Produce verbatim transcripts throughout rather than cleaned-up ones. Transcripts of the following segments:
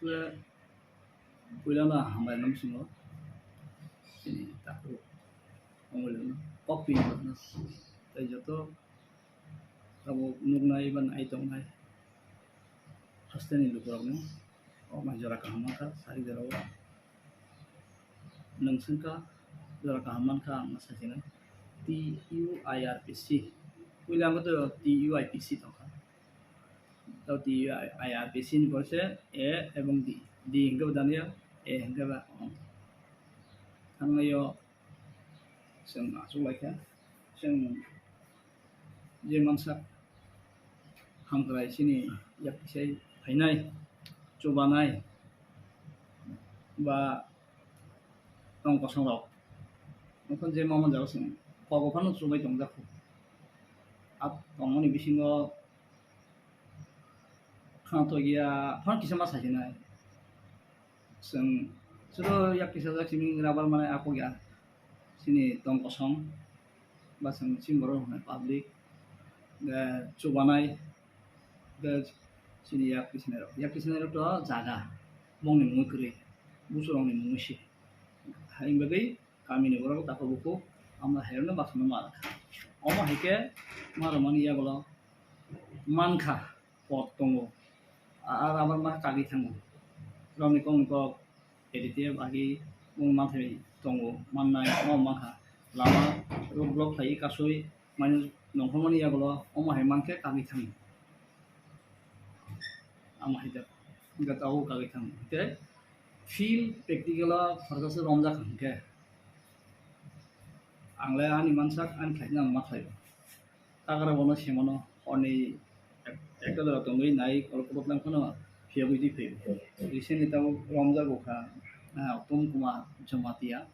Puila no hambai no bisingo chini takhuk wngwi lama kok pini tei joto tabuk nuknai ba nai tongnai hasteni lukurokno o mai jora kaham mankha sari jorao. Nwng swngkha jora kaham mankha ang sachino T U I R P C. Puila ang to T U I P C tongkha. Tei T U I R P C ni pore se A ebong D. D hwnkhe bo daniya, A hwnkhe ba ang. Thangnaio chwng achuk laikha. Chwng je mansa hamkrai chini yak kisai phainai, chubanai ba tong kosong rok. Nokha je mama jaro chwng kobo phano chubai tongjak. Ap tongmani bisingo khana togya phano kisa ma sasinai. Chwng chwro yak kisa jak simi rubber manai apok ya. Chini tong kosong ba chwng chini borok hwnwi public de chubanai de chini yak kisinai rok. Yak kisinai rok to jaga bongni mungwi kwrwi busurokni mungwi se. Haini bagwi kamini borok takhuk bukhuk amo hairokno bathangno ma rwkha. Omo hai khe ma rwmani yagulo mankha. Pot tongo. A, a rubber ma kagwi thango. Romni kokni kok A D T F agi mung manthai tongo, mannai, omo mankha. Lama road block khlaiwi kasui mani nongkhormani yagulo omo hai mankhe kagwi thango. Omo hai jak, hwnkhe tabuk kagwi thango. Hwnkhe field practical o khoroksa romjak hwnkhe ang le ani mansak ani khlaina ang ma khlai. Tagra bono semano horni ek-, ekta jora tongwi nai, oro kwbangma phano phiyogwi twi phaio. Recently tabuk romjago kha, ah, Uttom Kumar Jamatia,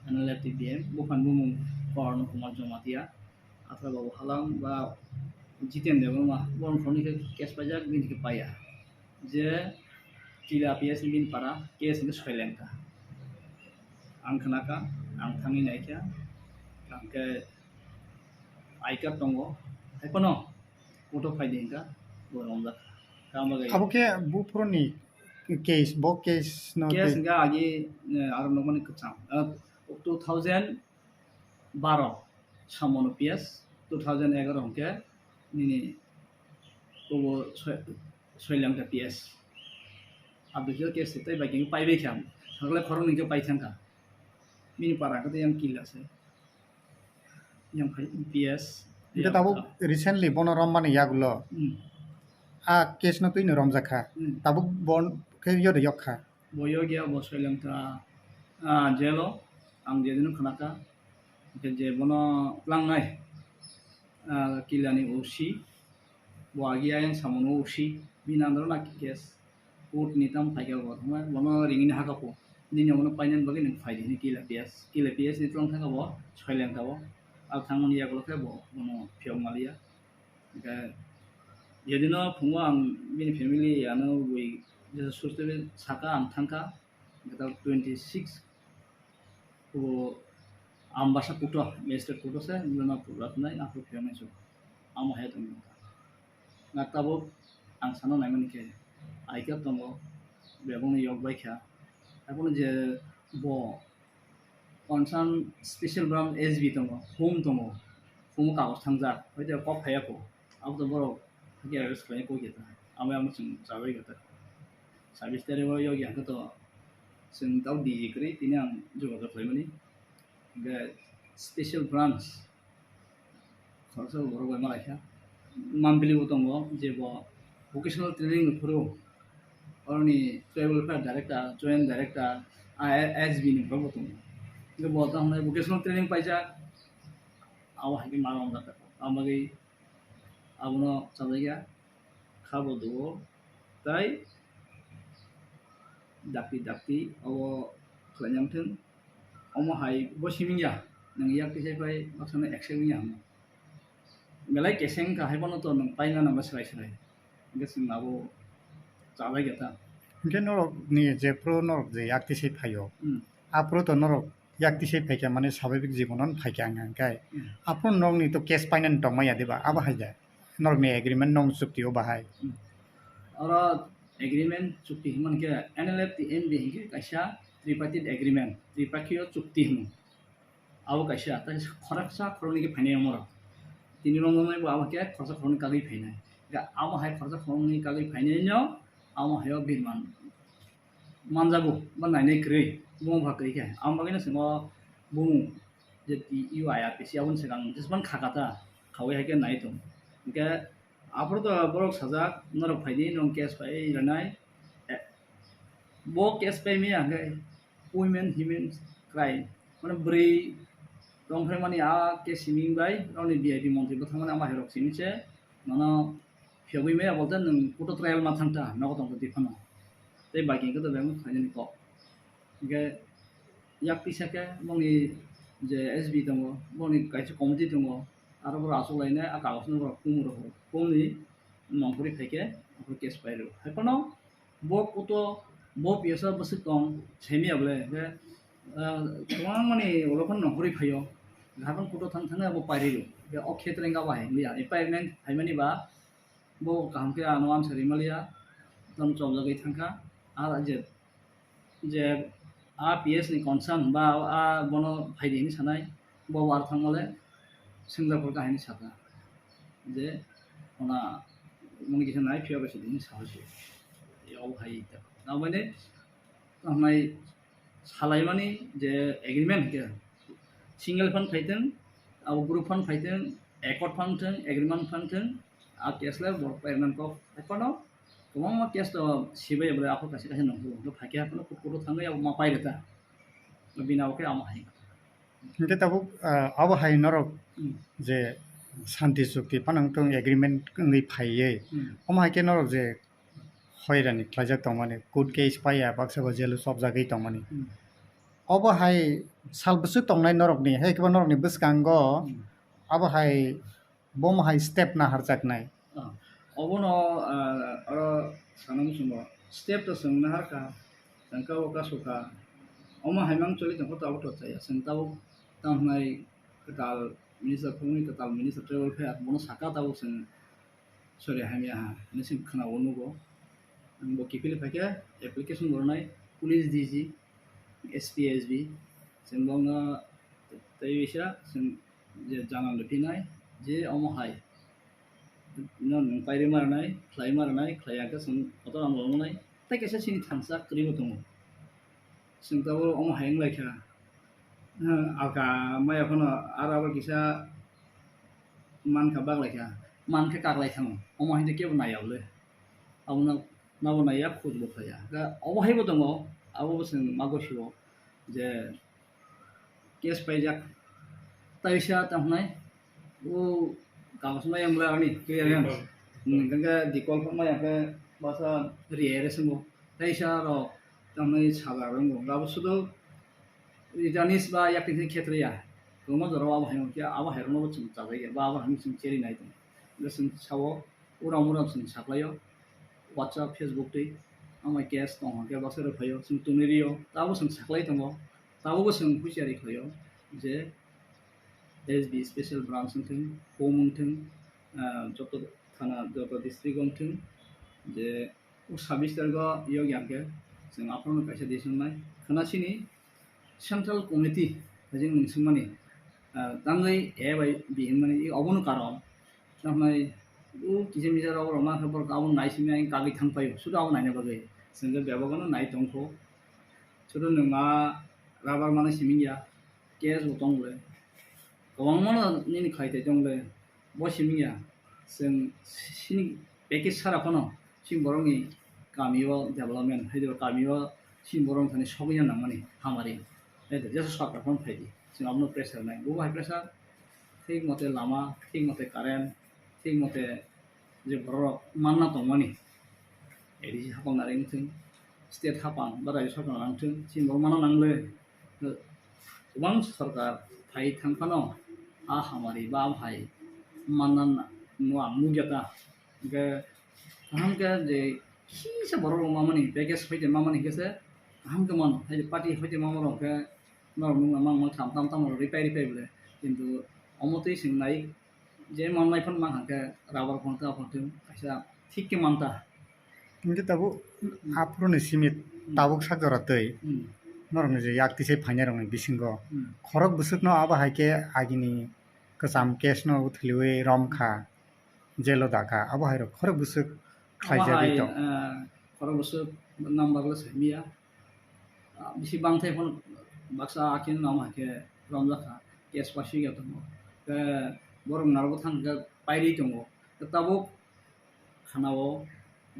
N L F T T M, buphang bumung Korno Kumar Jamatia, Athra Babu Halam ba Jiten Debbarma, borok thani khe case paijak, bini khe paiya. Je Kila P S ni bini para, case ni soilengkha. Ang khnakha, ang thangwi naikha, ang khe I card tongo, hai phano photo phaidi hwnkha, bo romjak kha. Tamo gai Abo khe buphuruni case, bo case no case tei hwnkha agi, eh, aro nokmani kwcham. Eh, two thousand baro samono P S, two thousand egaro hwnkhe nini obo soi-, soilangkha P S. Abdul case tei bai khe paibai kha. Hakle khoroknwi khe pai thangkha. Bini para khe yang killa se. Yang khai P S. Hingke tabuk recently bono rommani yagulo. Hmm. A case no twino romjak kha. Hmm. Tabuk bon khe yode yok kha. Bo yok ya, bo soileng ta, ah, jail o. Ang jedino khna kha. Hingke je bono tlangnai, ah, killa ni O C. Bo agi ayang samono O C. Bini andro na case. Court ni tam phaikha bo, thangma bono ringini hakha pho. Nini omono painani bagwi nwng phaidi hwnwi killa P S. Killa P S ni tlang thangkha bo, soileng kha bo. Abo thangmani yagulo khe bo, bono phiyok maliya. Hingkhe jedino phungo ang bini family ano bui jesa sustebe saka ang thangkha. Hingkhe twenty six Bo Ambasa kuto, magistrate kuto se, bima pura tunai, aku kaya nai so. Amo hai tong. Na tabuk ang sana nai mani khe, aika tongo, bebong ni yok bai kha. Abo je bo concern special branch S B tongo, home tongo, home kagos thangjak, hoite kok phaiya ko. Abo to borok hake arrest khlai kok ya ta. Amo amo chwng chabai kha ta. Service tare o yok ya to chwng tau D G kwrwi tini ang jogajog khlaimani. Hingke special branch khoroksa borok bai malaikha. Mambili bo tongo je bo vocational training ni phuru oroni tribal welfare director, joint director, I S B ni borok bo tongo. Hingke bo tamo hwnwi vocational training paijak abo hai khe ma romjak. Abo bagwi abono chajakya kha bo duo tai dakti dakti abo khlainang thung. Omo hai bo simi ya, nwng yak tisai pai, baksa no accept wngya hwnwi. Belai keseng kha hai bono to nwng paina nangma swrai swrai. Hingke chwng abo chalai khe ta. Hingke norok ni je pro norok je yak tisai phaio. Hmm. A pro to norok yak tisai phaikha mane swabhabik jibono phaikha hwnka hwnkhe. Hmm. A pro norok ni to case painani tongma ya diba? Abo hai da. Norok ni agreement nong chukti o bahai. Hmm. Oro agreement chukti hwnmani khe N L F T N B hinkhe kaisa tripartite agreement, tripakhiyo chukti hwnwi. Abo kaisa, tei khoroksa khoroknwi khe phainai omorok. Tini romjaknai bo abo khe khoroksa khoroknwi kagwi phainai. Ga amo hai khoroksa khoroknwi kagwi phainai no amo hayo birman manjago ba nainai kwrwi, bo wngkha kwrwi khe. Ang bagwino chwng o bumung je T U I R P C aboni swkang jesman kha kata khawi hai khe nai tong. Hinkhe aphuru to borok sajak, norok phaidi, nwng case pai ranai. Eh, bo case pai maya hinkhe women human crime, mane bwrwi tongphai mani a case simi bai roni V I P montri bo thangmani ama herok simi se nono phiyogwi maya bolte nwng kuto trial ma thangta nogo tongtha twi phano. Tei baki hwnkhe to bebak khainani kok. Hwnkhe yak tisa khe bongni je S B tongo, bongni kaisa committee tongo, aro borok achuk lainai a kagosno borok kum rw kumni nongkhorwi phaikhe aphuru case pai rw. Hai phano bo kuto bo P S o bwswk tong semi ya bole, hwnkhe, ah, kwbangmani ulo phano nongkhorwi phaio. Haiphano kuto thang thangwi abo pai rw. Hwnkhe o khetre wngkha bo hai wngya. Appointment phaimani ba bo kaham khe ano answer rimaliya, tamo chobjagwi thangkha. A je, je a P S ni concern ba a bono phaidi hinwi sanai, bo war thangmale sengjakphuru kahini sakha je ona moni kisa nai phiya bai sidi hinwi sahosi. Yao hai ta. Tamani, tamnai salaimani je agreement hwnkhe single phan phaiteng, abo group phan phaiteng, accord phan theng, agreement phan theng, a case le borok payment kok ekhano kwbangma case to sibai bwle aphuru kaisa kaisa nongkhor nongkhor phaikhe aphuru kuk kuk thangwi abo ma pairwkha. Bini abo khe amo hai. Hwnkhe tabuk, ah, abo hai norok Hmm. je santi chukti phano wngtong agreement wngwi phaiwi. Hmm. Omo hai khe norok je hoirani khlaijak tongmani, court case paiya, baksa bo jail o chopjagwi tongmani. Hmm. Obo hai sal bwswk tongnai norokni, hai khe bo norokni bwskango Hmm. abo hai bomo hai step naharjaknai. Ah, obono, ah, oro sana muchungo step to chwng naharkha, chwng kabo kasu kha. Omo hai mang choli tongkha tabuk to chaya. Chwng tabuk tamo hwnai kwtal minister phungni kwtal minister travel phaiyar bono saka tabuk chwng sori hamya ha hinwi chwng khwnao nugo. Bo kiphilwi phaikhe application bornai police D G, S P, S B, chwng bo wngkha tei bisa chwng je janal rwphinai je omo hai no nwng pairwi ma rwnai, khlai ma rwnai, khlai ya khe chwng kotor ang bo wngnai. Tei kaisa chini thansa kwrwi bo tongo. Chwng tabuk omo hai wng lai kha. Hmm, alka maya phano aro abo kisa mankha baglai kha. Mankhe kaklai thango. Omo hai khe kebo naiya le. Abono nabo naiya, khoj bo khlaiya. Ga obo hai bo tongo. Abo bo chwng ma gosio je case paijak. Taisa tamo hwnai, o kagos maya wngla ani clearance. Hmm, hwnkhe dikol phano maya khe basa riya re swngo. Taisa rok tamo hwnai sajak rwngo. Abo sudu Janis ba yakni khe khetriya. Kwbangma jora o abo hai wngkhe, abo hai rokno bo chwng chajaiya, ba abo hai chwng cheri nai tongo. Hwnkhe chwng sao, uram uram chwng saklaio. WhatsApp, Facebook twi, amai case tong hwnkhe bwsai rok phaio, chwng tongwi rio, tabuk chwng saklai tongo, tabukbo chwng husiari khlaio je S B special branch wngthwng, home wngthwng, ah, joto thana, joto district wngthwng, je o sub district o yokya hwnkhe chwng aphano kaisa decision nai khwna chini Central Committee hajing nwng swngmani, ah, tangwi A bai B hinmani, i obono karon. Tamhnai o kisa misa rok rok mankha borok abo nai simi ang kagwi thang paio, sudu abo naina bagwi. Chwng khe bebak no nai tongkho. Sudu nwng a rubber mano simi ya, case bo tong le. Kwbangma no nini khai tai tong le. Bo simi ya, chwng sini package sara phano chini borokni kami o development, hai kami o chini borok thani sogwi ya nangmani hamari. Hai to jesa sarkar phano phai di, chwng abono pressure nai. Bo hai pressure thik mote lama, thik mote current, thik mote je borok manna tongmani, A D C hapang nari wngthwng, state hapang ba rajyo sarkar nang thwng, chini borok manna nang le. Kwbang sarkar phai thang phano a hamari ba a hai manna no ang nugya ta. Hwnkhe kaham khe je kisa borok rok mamani, package hoite mamani hwnkhe se kaham khe mano. Hai je party hoite mama rok khe norok nung mang mang tham tam tam rok ripai ripai bole. Kintu omo twi chwng nai je mannai phano mang hwnkhe rubber phano ta phano thwng kaisa thik khe man ta. Hingke tabuk aphuruni simi tabuk sak jora twi Hmm. norokni je yak tisai phainairokni bisingo Hmm. khorok bwswkno abo hai khe agini kwcham case no uthiliwi rom kha, jelo da kha, abo hai rok khorok bwswk khlaijagwi Omo hai, tong. Ah, khorok bwswk number le saimaya. Ah, bisi bangthai phano baksa akheno namo hai khe romjak kha, case paswi ya tongo. Khe borok narwkbo thang khe pairwi tongo. Khe tabuk khanao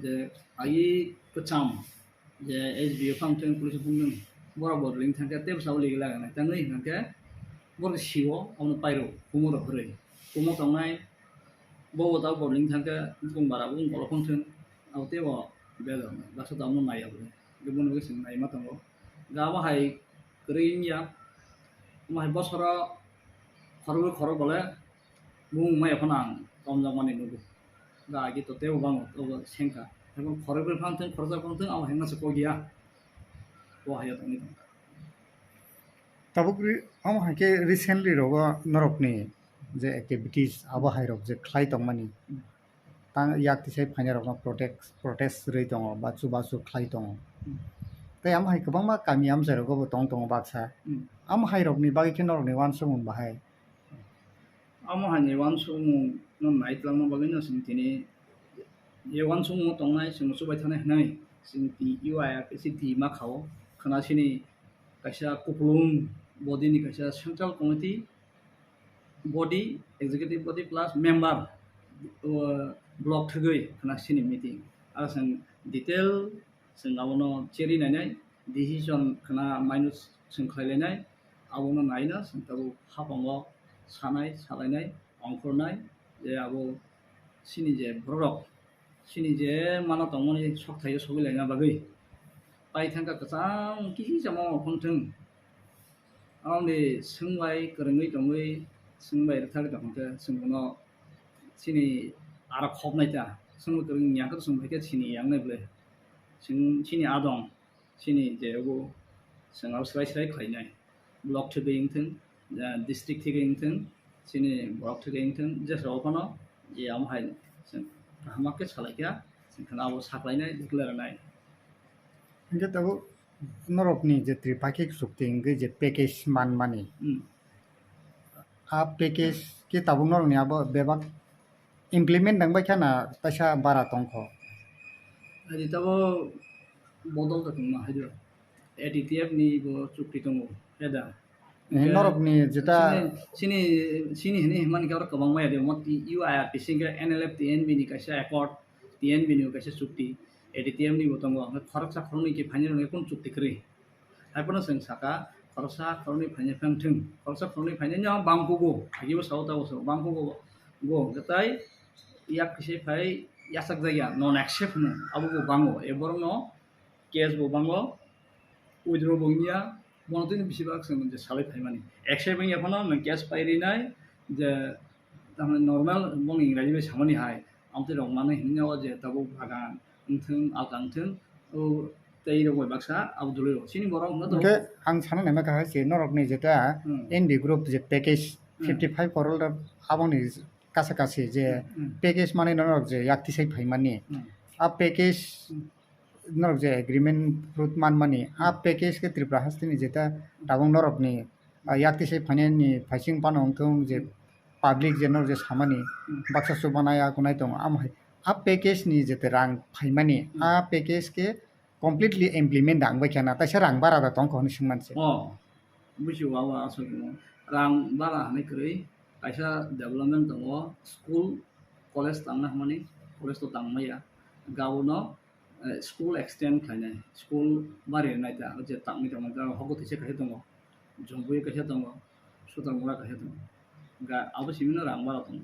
je ai kwcham je S D O phang thung, police phang thung, borok bodolwng thang khe tei bwskango ligi laga nai tangwi hwnkha khe borok sio abono pairo kumo rok kwrwi. Kumo tongnai bo bo tabuk bodolwng thang khe bukung bara bukung kolok phang thung abo tei bo bejak nai baksa tabukno nai abo. Bini bagwi chwng naima tongo. Ga abo hai kwrwi wngya. Omo hai bosoro khorokbrwi khorokba le bumung maya phano ang tomjakmani nugo. Ga agi to teibo bangma tobo sengkha. Tei khorokbrwi phano thung, khoroksa phano thung, abo hai masa kok ya. Bo hai ya tongwi tongkha. Tabuk ri-, omo hai khe recently rogo norokni je activities abo hai rok je khlai tongmani. Hmm. Tang yak tisai phainairokno protest, protest rwi tongo ba chubachu khlai tongo. Hmm. Tei amo hai kwbangma kami amchairogo bo tong tongo baksa. Hmm. Amo hai rokni bagwi khe norokni uansukmung bahai? Amo hai ni uansukmung no nai twlangna bagwi no chwng tini je uansukmung tongnai chwng chubai thanai hwnwi chwng tini U I R P C twi ma kha o khwna sini kaisa kupulung body ni kaisa central committee body, executive body plus member, o, block thwgwi khwna sini meeting. Aro chwng detail chwng abono cherwi nainai, decision khwna mainw chwng khlai lainai, abono naina chwng tabuk hapango sanai, salainai, ongkhornai, je abo chini je borok, chini je mano tongmani sok thaio sogwi laina bagwi. Paithangkha kwcham kisi chama phone thung. Ani swngbai kwrwngwi tongwi swngbai rwthagwi tongkha chwng bono chini aro khopnai ta. Swngbai kwrwngwi yang khe chwng bai khe chini yang nai bwle. Chwng chini adong, chini je abo chwng abo swrai swrai khlainai. Block thwgwi wngthung, ah, district thwgwi wngthung, chini borok thwgwi wngthung, jesao phano je amo hai chwng kaham khe salai kha, chwng kheno abo saklainai, declare rwnai. Hingke tabuk norokni je tripakhik chukti hingke je package manmani, Hmm. a package khe tabuk norokni abo bebak implement nangbai kha na taisa bara tongkho? Ari tabo bodol to tongma hai do. A T T F ni bo chukti tongo, heda. Eh, norokni jeta chini, chini, chini hini himani khe oro kwbangma ya de, mo T-, U I R P C hingke N L F T N B ni kaisa accord, T N B ni kaisa chukti, A T T F ni bo tongo, hingke khoroksa khoroknwi khe phaini rwngwi kunu chukti kwrwi. Haiphano chwng saka, khoroksa khoroknwi phaini phang thung, khoroksa khoroknwi phaini no bangkugo, agibo sao tabo sao, bangkugo, go, hingke tai yak kise phai yachak jagya, non accept hwno, abo bo bango, e borokno case bo bango, withdraw bo wngya, bono tini bisi bak chwng je salai phaimani. Accept wngya phano nwng case pai rinai, je tamni normal boni Ingraji bai samani hai, amtwi rok manwi hinwi o je tabuk bagan wngthung, alka wngthung, o tei rok bai baksa abo dului rok. Chini borok wngkha to. Hingke ang sana naima kha hai se norokni jeta Hmm. N D group je package Hmm. fifty five crore da aboni kasa kasi je Hmm. package manwi norok je yak tisai phaimani. Hmm. A package Hmm. norok je agreement fruit manmani, a Hmm. package khe Tripura hasteni jeta tabuk norokni, ah, yak tisai phainani phaising phano wngthung je Hmm. public je norok je samani Hmm. baksa chubanai akunai tongo. Amo hai a package ni jete rang phaimani, Hmm. a package khe completely implement da wngbai kha na, taisa rang bara da tongkha hwnwi swngmani se. Oh, bujigo, abo aswk rang bara hwnwi kwrwi kaisa development tongo, school, college tangna hwnmani, college to tangmaya, gabono eh, school extend khlainai, school bari rwnai ta, je tangwi tongmani ta, hogo teisa kaisa tongo, Jompuio kaisa tongo, Sutarmura kaisa tongo. Ga, abo simino rang bara tongo.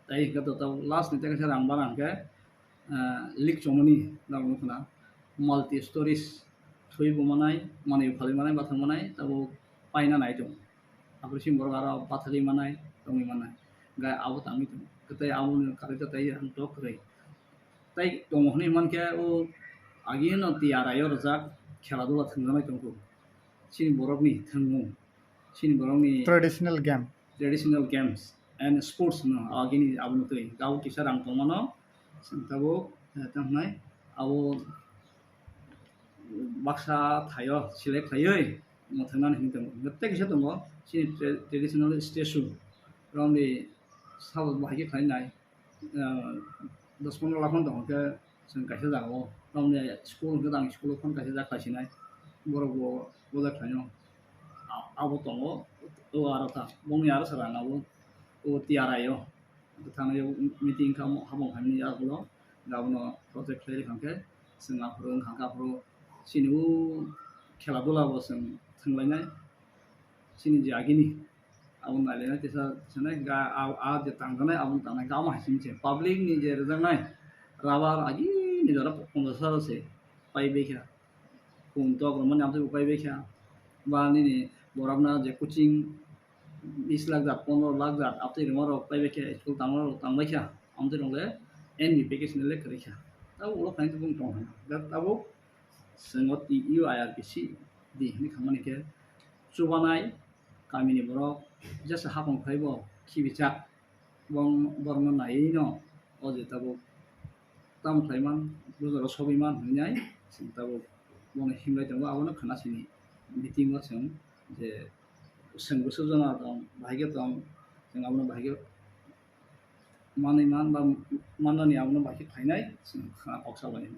Tai hwnkhe to, to last ni ta kaisa rang bara hwnkhe, eh, leak chomani rang nukna, multi stories thwi bo manai, manwi phalwi manai, bathang manai, tabo paina nai tongo. Aboni simi borok aro bathagwi manai, tongwi manai. Ga abo tangwi tongo. Tei aboni karwi ta tei ang tok kwrwi. Tei tongo hwnwi mankhe o agini no tiyar ayo rwjak khela dula thwngjaknai tongkhu. Chini borokni thwngmung, chini borokni Traditional game. Traditional games and sports no agini abono twi. Abo kisa rang tongmano, chwng tabuk, eh, tamo hwnai, abo baksa thaio select khaiwi omo thwngnani hinwi tongo. Tei kisa tongo chini tra-, traditional statue romni sabo bahai khe khlainai, ah, dos pondro lakh phano tongo khe chwng kaisa jagao romni school hwnkhe ang school phano kaisa jak khlaisinai borok bo boja khlaino. A-, abo tongo o aro ta bongni aro sa rang abo o T R I o. Thangnaio meeting kha omo habong hamya ulo, gabono project khlai rwkha khe, chwng aphuru wngkha khe aphuru chini o khela dula bo chwng thwnglainai, chini je agini abo nailainai tesa sanai ga a je tangjaknai abo tangnai ga omo hai simi se public ni je rwjaknai rabar agini jora ponchash hajar se pai bai kha. Kun tok rwmani amtwi bo pai bai kha. Ba nini borokno je coaching bis lakh jat, pondro lakh jat amtwi rwma rok pai bai kha, school tangma rok tang bai kha. Amtwi rok le N B package ni le kwrwi kha. Tabuk ulo khaina tubung tong kha. Da tabuk chwng o T U I R P C di hinwi khamani khe chubanai kamini borok jesa hapang phai bo khibichak. Bong-, borokno naiwi no o je tabuk tamo khlai man, bujaro sogwi man hwnwi nai chwng tabuk bono himlai tongo, abono khna sini meeting o chwng je chwng bwswk jona tong, bahai khe tong, chwng abono bahai khe manwi man ba mannani abono bahai khe khlainai chwng khna kok salai.